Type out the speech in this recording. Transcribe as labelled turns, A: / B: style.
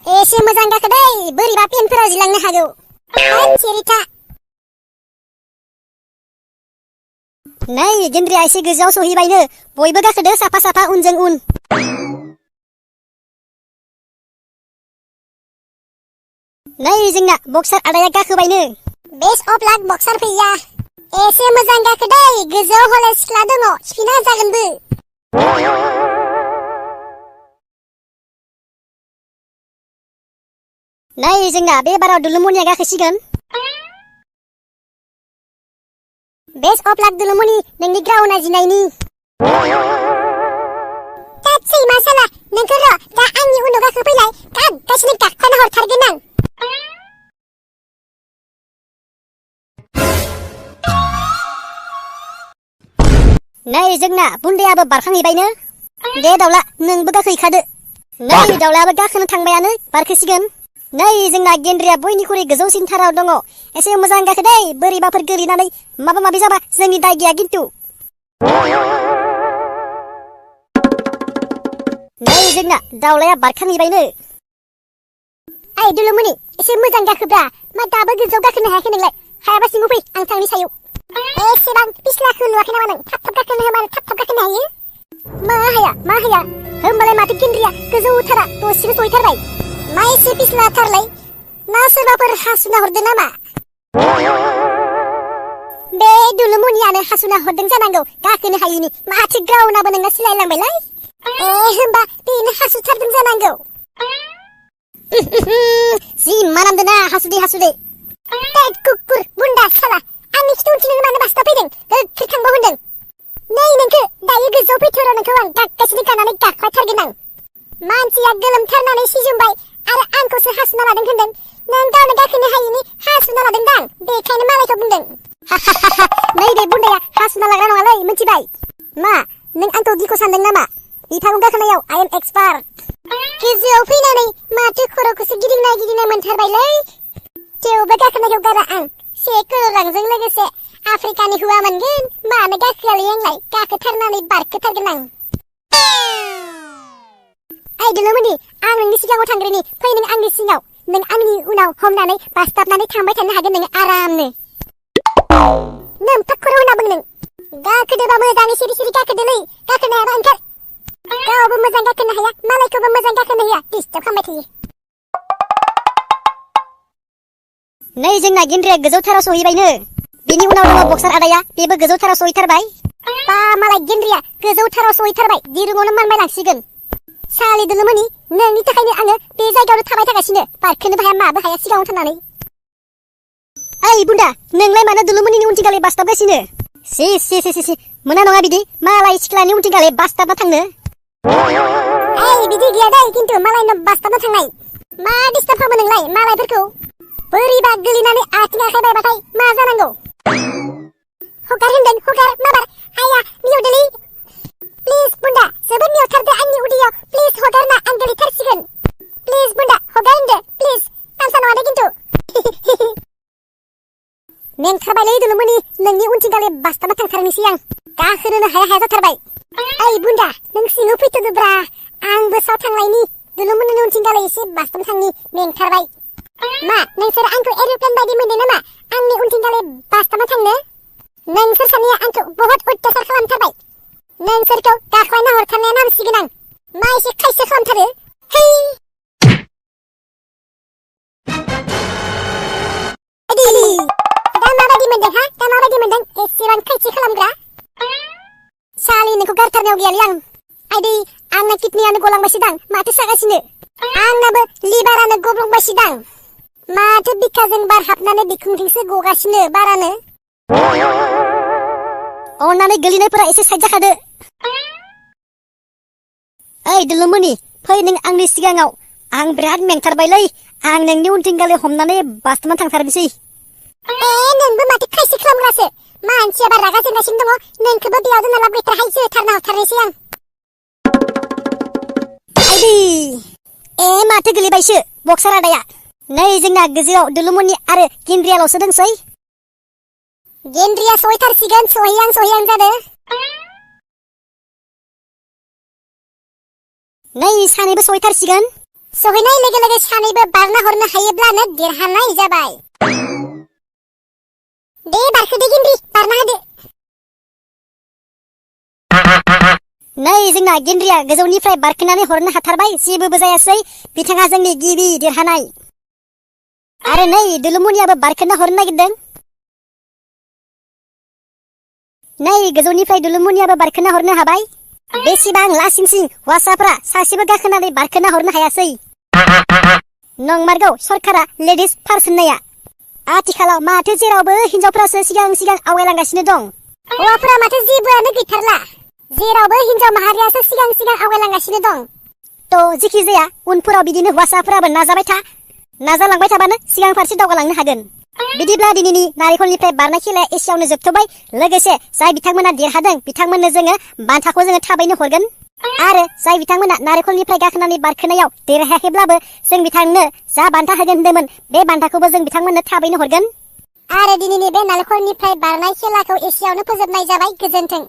A: एसे मोजां गाखो दै बोरैबा पेनफोरा जिलांनो हागौ। चिरिता नै गेन्द्रिया एसे गोजौआव सहैबायनो बयबो गाखोदो साफा साफा उनजों उन। नै जोंना बक्सार आदाया गाखोबायनो। बेस्ट अफ लाक बक्सार फैया एसे मोजां गाखो दै गोजौआव हले सिख्ला दङ स्पिना जागोनबो। नै जोंना बे बाराव दुलुमनिया गाखोसिगोन। बेस्ट अफ लाक दुलुमनि नोंनि ग्राउन्डआ जिनायनि। सै मासाला नोंखौ र' दा आंनि उनाव गाखोफैलाय गासिनो गाखोना हरथारगोन आं। नै जोंना बुन्दायाबो बारखांहैबायनो। दे दाउला नोंबो गाखोहैखादो। नै दाउलायाबो गाखोनो थांबायानो बारखोसिगोन। नै जोंना गेन्द्रिया बयनिख्रुइ गोजौसिन थाराव दङ एसे मोजां गाखो दै बोरैबाफोर गोलैनानै माबा माबि जाबा जोंनि दाय गैया खिन्थु। नै जोंना दाउलाया बारखांहैबायनो। ओइ दुलुमनि एसे मोजां गाखोब्रा मा दाबो गोजौआव गाखोनो हायाखै नोंलाय हायाबा सिङाव फै आं थांनि सायाव। एसेबां पिस्लाखौ नुवाखै नामा नों थाब थाब गाखोनो होबानो थाब थाब गाखोनो हायो। मा हाया होमबालाय माथो गेन्द्रिया गोजौथारा दसेनो सहैथारबाय। मा एसे पिस्लाथारलाय ना सोरबाफोर हासुना हरदों नामा? बे दुलुमनियानो हासुना हरदों जानांगौ गाखोनो हायिनि माथो ग्राउन्डआबो नोंना सिलायलांबायलाय। होमबा बेनो हासुथारदों जानांगौ। जि मानामदों ना हासुदे कुकुर बुन्दा साला आंनि खिथु उनथिनो मानो बास्ता फैदों गोख्रै थांबाव होनदों। नै नोंखौ दायो गोजौआव फैथ'र' नोंखौ आं गाखगासिनो गानानै गाखोथारगोन आं। मानसिया गोलोमथारनानै सिजोमबाय आरो आंखौसो हासुना लादों होनदों। नों गावनो गाखोनो हायिनि हासुना लादों दां बेखायनो मालायखौ बुंदों। नै बे बुन्दाया हासुना लाग्रा नङालै मिथिबाय। मा नों आंखौ दिखौ सानदों नामा? बिफां गाखोनायाव आइ एम एक्सपार्ट। गोजौआव फैनानै माथो खर'खौसो गिदिंनाय मोनथारबायलै। थेवबो गाखोनायखौ गारा आं 1 करोड़ रांजों लोगोसे आफ्रिकानि हुआ मोनगोन। मानो गाखोआलै आंलाय गाखोथारनानै बारखोथारगोन आं। ओइ दुलुमनि आं नोंनि सिगाङाव थांग्रोनि फै नों आंनि सिङाव नों आंनि उनाव हमनानै बासथाबनानै थांबाय थानो हागोन नोङो आरामनो। नोमफा खर' होना बुं नों गाखोदोबा मोजाङै सिरि सिरि गाखोदोलै गाखोनो हायाबा ओंखार। गावबो मोजां गाखोनो हाया मालायखौबो मोजां गाखोनो होआ डिस्टार्ब खालामबाय थायो। नै जोंना गेन्द्रिया गोजौथाराव सहैबायनो। बेनि उनाव दङ बक्सार आदाया बेबो गोजौथाराव सहैथारबाय। बा मालाय गेन्द्रिया गोजौथाराव सहैथारबाय दिरुङावनो मानबाय लांसिगोन। सालि दुलुमनि नोंनि थाखायनो आङो बे जायगायावनो थाबाय थागासिनो बारखोनोबो हाया माबो हाया सिगाङाव थानानै। ओइ बुन्दा नोंलाय मानो दुलुमनिनि उनथिंगाले बासथाबगासिनो? सि मोना नङा बिदि मालाय सिख्लानि उनथिंगाले बासथाबना थांनो। ओइ बिदि गैया दै खिन्थु मालायनो बासथाबना थांनाय। मा डिस्टार्ब खालामो नोंलाय मालायफोरखौ? बोरैबा गोलैनानै आथिं आखाइ बायबाथाय मा जानांगौ? हगार होनदों हगार माबार आया मियावदोलै। प्लिज बुन्दा जोबोद मियावथारदो आंनि उदैयाव प्लिज हगारना आं गोलैथारसिगोन। प्लिज बुन्दा हगार होनदो प्लिज तामसा नङा दे खिन्थु। मेंथारबायलै दुलुमनि नोंनि उनथिंगाले बासथाबना थांथारनोसै आं गाखोनोनो हाया जाथारबाय। ओइ बुन्दा नों सिङाव फैथ'दोब्रा आंबो साव थांलायनि दुलुमनि उनथिंगाले एसे बासथाबना थांनि मेंथारबाय। मा नोंसोर आंखौ एर'प्लेन बायदि मोनदों नामा आंनि उनथिंगाले बासथाबना थांनो? नोंसोर सानैया आंखौ बहुत अत्याचार खालामथारबाय। नोंसोरखौ गाख्लायना हरथारनाया नांसिगोन आं। मा एसे खायसो खालामथारो है। दा माबायदि मोनदों हा दा माबायदि मोनदों एसेबां खायसो खालामग्रा? सालि नोंखौ गारथारनायाव गैयालै आं। आइदै आंना किडनियानो गलांबायसोदां माथो सागासिनो। आंनाबो लिभारानो गब्लंबायसोदां माथो बिखाजों बार हाबनानै बिखुंथिंसो गगासिनो बारानो। अननानै गोलैनायफोरा एसे साइड जाखादो। ओइ दुलुमनि फै नों आंनि सिगाङाव आं बिराद मेंथारबायलै आं नोंनि उनथिंगाले हमनानै बासथाबना थांथारनोसै। नोंबो माथो खायसो खालामग्रासो मानसिया बार रागा जोंगासिनो दङ नोंखौबो बेयाव दोनना लाबोथार हायसो थारना हरथारनोसै आं। आइदै माथो गोलैबायसो बक्सार आदाया। नै जोंना गोजौआव दुलुमनि आरो गेन्द्रियाल'सो दंसै। गेन्द्रिया सहैथारसिगोन सहैहां जादो। नै सानैबो सहैथारसिगोन सहैनाय लोगो लोगो सानैबो बारना हरनो हायोब्लानो देरहानाय जाबाय। दे बारखोदो गिन्द्रि, बारना होदो। नै जोंना गिन्द्रिया गोजौनिफ्राय बारखोनानै हरनो हाथारबाय, जेबोबो जायासै। बिथाङा जोंनि गिबि देरहानाय। आरो नै दुलुमुनियाबो बारखोना हरनो नागिरदों। नै गोजौनिफ्राय दुलुमुनियाबो बारखोना हरनो हाबाय। बेसेबां लासिंसिं हौवासाफ्रा सासेबो गाखोनानै बारखोना हरनो हायासै। नंमारगौ सरखारा लेडिज फार्स्ट होननाया। आथिखालाव माथो जेरावबो हिनजावफ्रासो सिगां सिगां आवगायलांगासिनो दं। हौवाफोरा माथो जेबोआनो गैथारला। जेरावबो हिनजाव माहारियासो सिगां सिगां आवगायलांगासिनो दं। थ' जेखि जाया उनफोराव बिदिनो हौवासाफोराबो नाजाबाय था। नाजालांबाय थाबानो सिगां फारसे दावगालांनो हागोन। बिदिब्ला दिनैनि नारेंखलनिफ्राय बारनाय खेलाया एसेयावनो जोबथ'बाय। लोगोसे जाय बिथांमोना देरहादों बिथांमोननो जोङो बान्थाखौ जोङो थाबैनो हरगोन। आरो जाय बिथांमोना नारेंखलनिफ्राय गाखोनानै बारखोनायाव देरहायाखैब्लाबो जों बिथांनो जा बान्था होगोन होनदोंमोन बे बान्थाखौबो जों बिथांमोननो थाबैनो हरगोन। आरो दिनैनि बे नारेंखलनिफ्राय बारनाय खेलाखौ एसेयावनो फोजोबनाय जाबाय। गोजोन्थों।